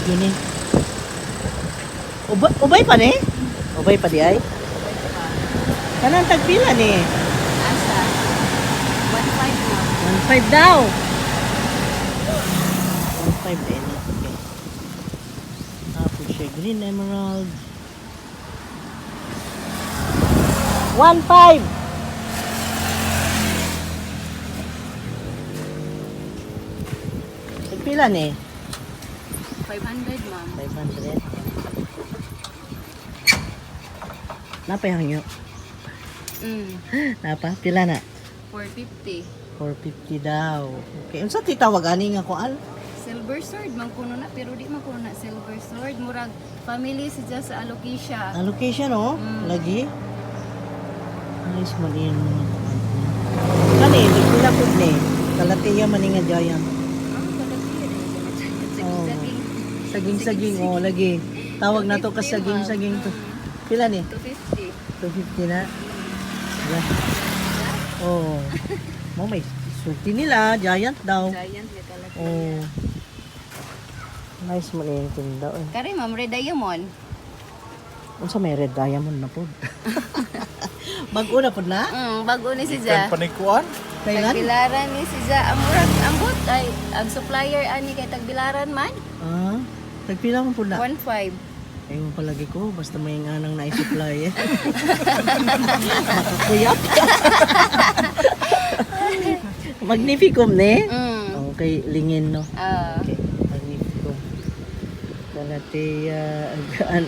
Yun eh. Ubay pa ni? Ubay pa di ay? Kanang tagpila ni? Asa? 1.5 na. 1.5 daw. 1.5 din. Okay. Tapos siya green emerald. 1.5! Tagpila ni? 500, ma'am. 500. Napa yung hangyo? Napa? Pila na? 450. 450 daw. Okay. Unsa titawag ani nga kuan? Silver sword man kuno na, pero di man kuno na silver sword. Murag family siya sa alocasia. Ang location oh, lagi. Ayos mo din mga kuan. Kani, di pila pud ni. Kalatiya man ni nga giant. Ah, kalatiya rin. Oh. Saging. Saging-saging oh, lagi. Tawag na to ka saging-saging to. Pila ni? 250. 250 na. Yeah. Oh. Mo may sulti nila, giant daw. Giant nga kalatiya. Oh. Nice mo ni yung tinda. Eh. Kari ma'am, red diamond. Unsa may red diamond na pod? Bag-o na pod na? Bago ni si Ja. Panikuan? Thailand? Tagbilaran ni si Ja. Ang murag, ang but, ay, ang supplier ani kay Tagbilaran man. Ah, tagpila man pod na. 1.5. Ayun palagi ko, basta may nganang na-supply eh. Makakuyap. Magnificum ne? Okay, lingin no. Ah. Okay, magnificum. Galatea, agaan.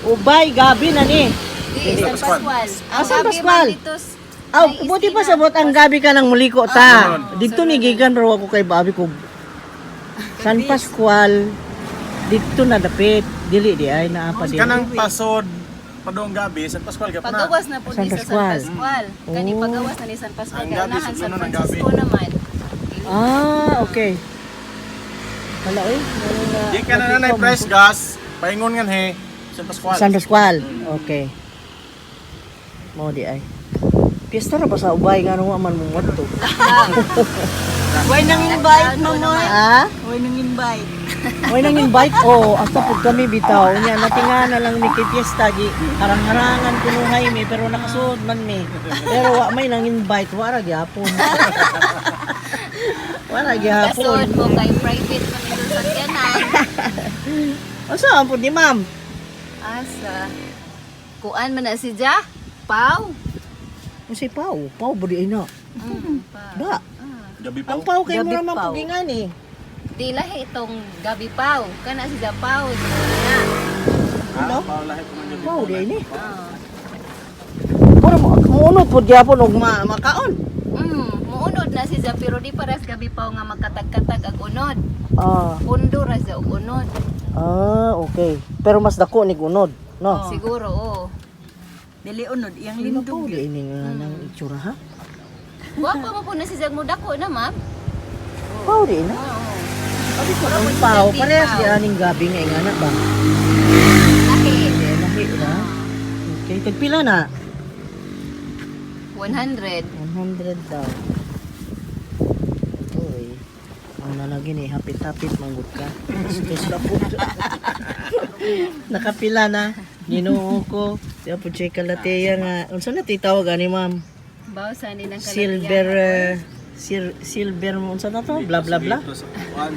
Ubay, gabi na ni. Di, San Pascual. Ah, San Ang gabi Pascual. man dito Aw, may buti pa istina. sabot ang gabi ka ng muliko ta. Dito ni gikan pero ako kay babi ko. San Pascual dito na dapit. Dili di ay naa pa di. Kanang pasod padong gabi San Pascual ka pa na. Pagawas na po San ni sa San Pascual. Pascual. Kani Oh. pagawas na ni San Pascual. Ang Kaya gabi, unahan San sugno ng gabi. Francisco naman. Ah, okay. Wala oy. Di ka na nanay price gas. Paingon ngan he. San Pascual. San Pascual. Okay. Mo di ay. Piyesta ra ba sa ubay nga wa man mo wadto. Why nang invite, mama? Ha? Why nang invite? Way nang invite oh, asa pud kami bitaw. Nya natinga na lang mi kay piyesta gi harang-harangan kunuhay mi pero nakasuod man mi. Pero wa may nang invite, wa ra gyapon. Wa ra gyapon. Kasod mo kay private man ito sa sakyanan. Asa man pud ni ma'am? Asa. Kuan man na si Ja? Pau. Unsay pau? Pau ba di ay na? Pau. Da. Gabi pa. Ang pau kay Gabi mura man pau. pugingan eh. Di lahi itong gabi pau. Kana si Ja pau. Na. Ano? Ah, lahi pa man gabi. Pau di ay ni. Ah. Mura mo muunod pud gyapon og makaon. Muunod na si Ja pero di paras gabi pau nga magkatag-katag ag unod. Ah, Pundo ra sa og unod. ah, okay. Pero mas dako ni gunod, no? Siguro oh. Dili unod, iyang Lindog lindog. di ini nga nang itsura ha. Gwapa mo po na si Jag mo dako na ma'am. Pau di na. Oo. Sabi ko, ang pau, parehas di aning gabi nga ingana ba? Lahi. Di lahi na. Okay, tagpila na? 100. 100 daw. Uy. Ang nalagi ni hapit-hapit manggut ka. Stress na po. Nakapila na. Ginoo ko. Di po siya kalateya nga. Unsa na titawag ani ma'am? Bawsan ni ng kalatiya. Silver silver mo unsa na to? Bla bla bla. Dito sa kuan.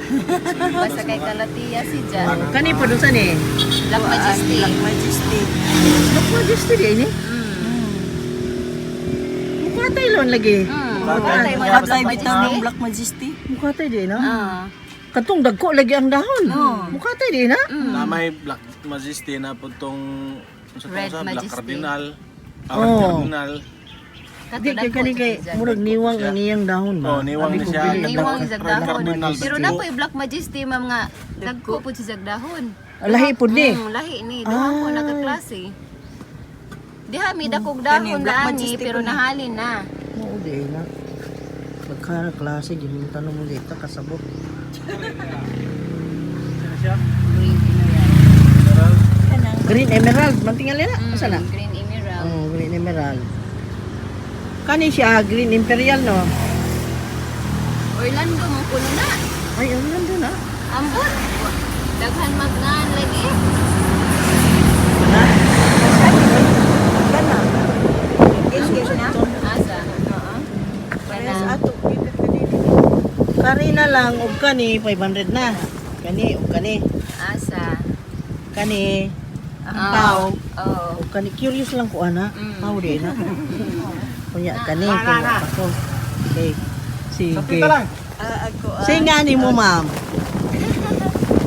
Basta kay kalatiya si Ja. Kani po dun sa ni? Black Majesty. Black Majesty. Black Majesty di ini. Mukha tayo lon lagi. Mukha tayo mga Mukha Black tayo bitaw Majesty. ng Black Majesty. Mukha tayo di na. Ah. Katong dagko lagi ang dahon. Mukha tayo di na. Na may Black Majesty na po tong unsa tong Red sa Black Majesty. Cardinal. Ah, Oh. Red Cardinal. Di kay kani kay murag niwang ang iyang dahon ba. Oh, niwang Abi ni ko siya. bili. Niwang Black sa Red dahon. Cardinal. Pero na po Black Majesty ma'am nga dagko po si jag dahon. Lahi pud ni. Lahi ni duha po nakaklase. Diha mi dakog dahon Kani, Black na ani Majesty pero po ni. nahalin na. Mao di na. Magkana klase gin tanong mo dito kasabot. Green emerald. Green emerald man tingali na. Asa na? Green emerald. Oh, green emerald. Kani siya green imperial no. Orlando mo kuno na. Ay, ang nandun na. Ambot. Daghan magnaan lagi. Na? Kana. Gate na. Asa? Parehas ato pipit ka dito. Kari na lang og kani 500 na. Kani og kani. Asa? Kani ang Ah. tao. Oh. Og kani curious lang ko ana. Tao di na. Kunya kani kay wa pa ko. Okay. Sige. Sapita lang. Ah, ako ah. Say nga ni mo, ma'am.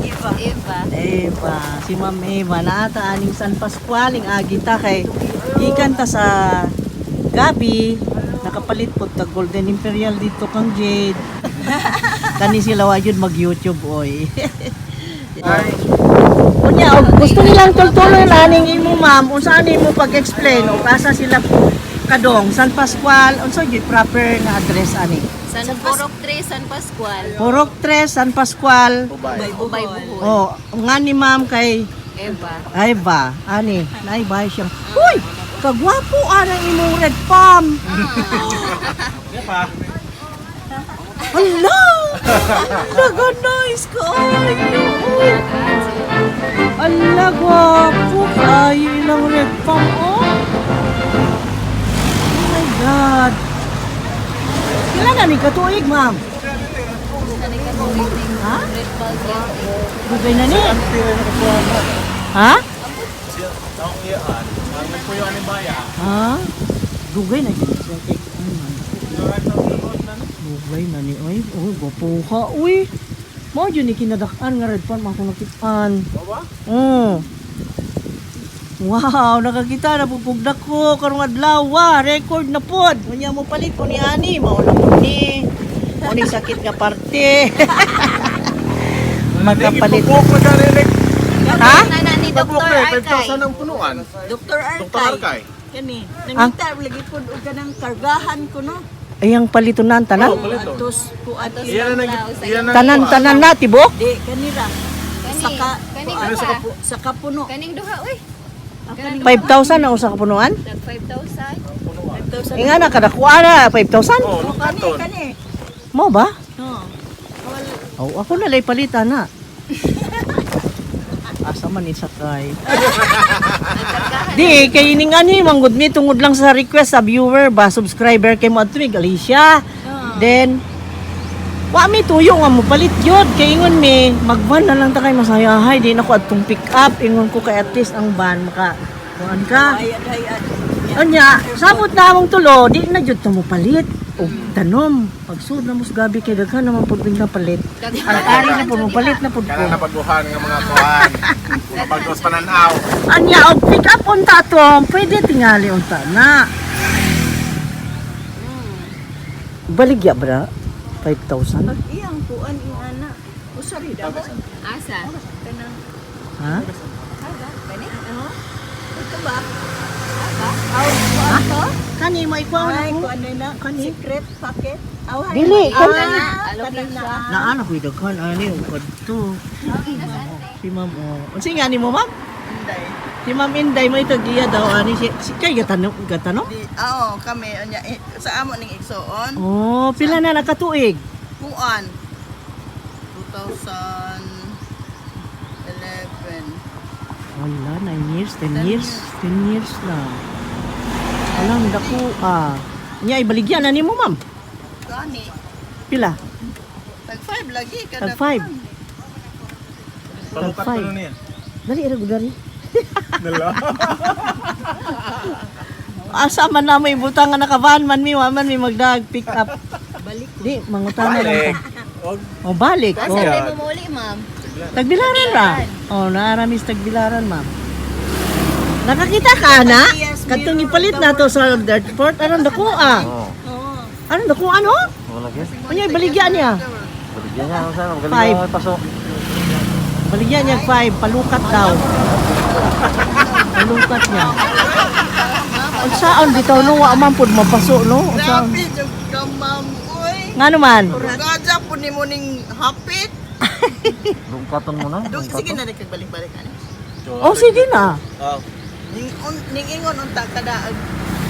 Iba. Eva. Eva, si Ma'am Eva naata aning San Pascual ing agita kay gikan ta sa Gabi nakapalit pod tag Golden Imperial dito kang Jade. Kani sila wa jud mag YouTube oy. Unya, og gusto nilang tultuloy aning imo ma'am, unsa ani mo pag-explain o asa sila kadong San Pascual, unsa gyud proper nga address ani? San Purok 3, San Pascual. Purok 3 San Pascual. Ubay. Ubay Buhol. Oh, nga ni ma'am kay Eva. Ay ba, ani, naay ba siyang, Uy! Kagwapo anang imong red palm! Di pa. Hala! Naga-nice ka! Ay, uy! Ala, gwapo kayo ilang red palm, oh! Oh my God! Kailan na ni katuig, ma'am? Ha? Red Palm yan. Dugay na ni. Tira na kuha na. Ha? Siya, taong iyaan. Ang nagpuyo aning baya. Ha? Dugay na yun. Siya kay ano man. Dugay na ni oy. Uy, gwapo ka. Uy. Mao jud ni kinadak-an nga red palm ako nakitaan. Baba? Wow, nakakita na pupugdak ko karong adlaw. Wa, record na pod. Unya mo palit ko ni ani, mao na po ni. Mo ni sakit nga parte. Magkapalit. Ipupok na gani. Ha? Na ni Dr. Pagbuok na, Arkay. 5,000 ang punuan. Dr. Arkay. Dr. Arkay. Kani, Ah? nangita lagi pud og kanang kargahan ko no. Ayang palitunan tanan. Oh, palito. Atos kuan. Iyan na nag iyan na Tanan tanan na tibok. Di kanira. Kani, Saka kani kuan, duha. sa kapuno. Kaning duha, uy. Kaning 5,000 na usa ka punuan. Tag 5,000. 5,000. Inga na kadakuha na 5,000. Oh, Oh, kani lukaton. kani. Mo ba? No. Oh, ako na lay palitan na. Asa man isakay. Di kay ining ani manggod mi tungod lang sa request sa viewer ba subscriber kay mo adto mi Galicia. Then wa mi tuyo nga mo palit gyud kay ingon mi mag-van na lang ta kay masayahay di na ko adtong pick up ingon ko kay at least ang van maka kuan ka. Ay ay ay. Unya, sabot na among tulo, di na jud ta mo palit. Og tanom, pagsud na mo sa gabi kay daghan naman pud na palit. Ang ari na pud mo palit na pud ko. Kana nabaguhan nga mga kuan. Mga bagos pananaw. Anya og pick up unta to, pwede tingali unta na. Baligya bra 5,000. Pag iyang kuan ing ana. Usari daw. Asa? Kanang Ha? aga, kani? Ano? Ito ba? Aw, kuan to? Kani mo ikaw na Ay, ko. kuan na. Kani? Secret packet. Aw, hay. Dili, kani. Kanang na. Naa na ko'y daghan ani og kadto. Si ma'am oh. Unsa nga ni mo ma'am? Inday. Si Ma'am Inday mo ito giya daw ani si, si kay gatanong gatanong. Di, oo, kami unya eh, sa amo ning igsoon. Oh, pila na nakatuig? Kuan. 2011. Wala, 9 years, 10 years, 10 years na. Alam, dako, ah. Nya, ibaligyan na ni mo, ma'am. Gani. Pila? Tag 5 lagi kada. Tag 5. Palukat Tag five. ko niya. Dali, ira dari. Dala. Asa man na may butang nga nakavan man mi, wa man mi magdag pick up. Balik. Di, mangutana lang Balik. ta. Og O, balik. Asa Oh. tayo mo muli, ma'am? Tagbilaran ra. Oh, naara mis tagbilaran, ma'am. Nakakita ka na? Yes, Katong meron. ipalit na to sa airport, aron dako ah. Oo. Aron dako ano? Unya ibaligyan niya. Baligyan niya, ano sana, magaling Five. na pasok. Baligyan niya 5, palukat daw. Palukat niya. Unsaon bitaw no wa man pud mapaso no? Unsaon? Grabe jud ka ma'am oy. Nga naman. Gadya po nimo ning hapit. Lungkaton mo na. Dug sige na rin kag balik-balik ani. Oh, sige na. Oh. Ning on, ning ingon unta kada ag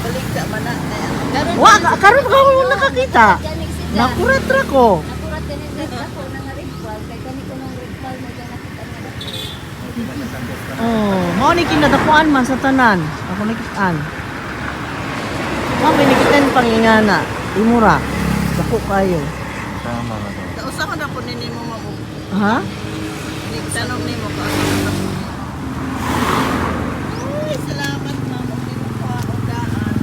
balik sa mana na yan. Karon Wa karon ka mo nakakita. ganing sila. Nakurat ra ko. Nakurat ganing sila ako na nga red flag. Kay kani ko nung red flag na dyan nakita nga dako. Oh, mao ni kinadakuan man sa tanan. Ako nakitaan. Mao may nakitaan pangingana. Imura. Dako kayo. Tama na to. Kausa ko na po ni nimo mabuk. Ha? Nagtanong nimo ko asa ko na po nimo. Uy, salamat ma'am. Og nimo ko ang daan.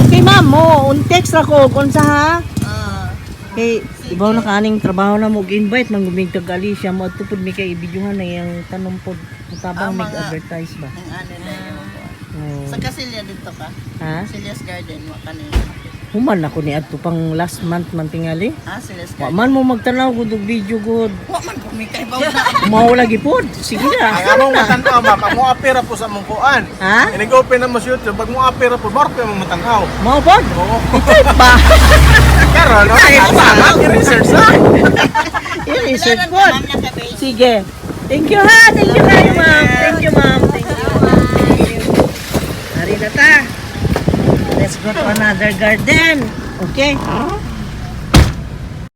Okay ma'am, mo un text ra ko og unsa ha? Ah, Kay ibaw na kaaning trabaho na mo invite man gumig kag Alicia mo adto pud mi kay ibidyuhan na iyang tanom pod mutabang Ah, mig mga- advertise ba. ang ano na yun. Oh. Sa Casilya dito ka? Ha? Casillas Garden, wa kanina. Human ako ni adto pang last month man tingali. Ah, Casillas Wa Garden. man mo magtanaw gud og video gud. Wa man kumikay ba na. Mao lagi pod. Sige na. Ang among matanaw, ma'am, ang mo apira po sa among kuan. Ha? Inig-open na mo sa YouTube, pag mo apira po, barpo yung matanaw. Mao pod. Oo. Ito'y pa. Karon, no? Tama, i-research na. I-research Kailangan ka, pod. ma'am, naka-base. Sige. Thank you ha. Thank you kayo ma'am. Thank you ma'am. Thank you. Thank you. Hari na ta. Let's go to another garden. Okay?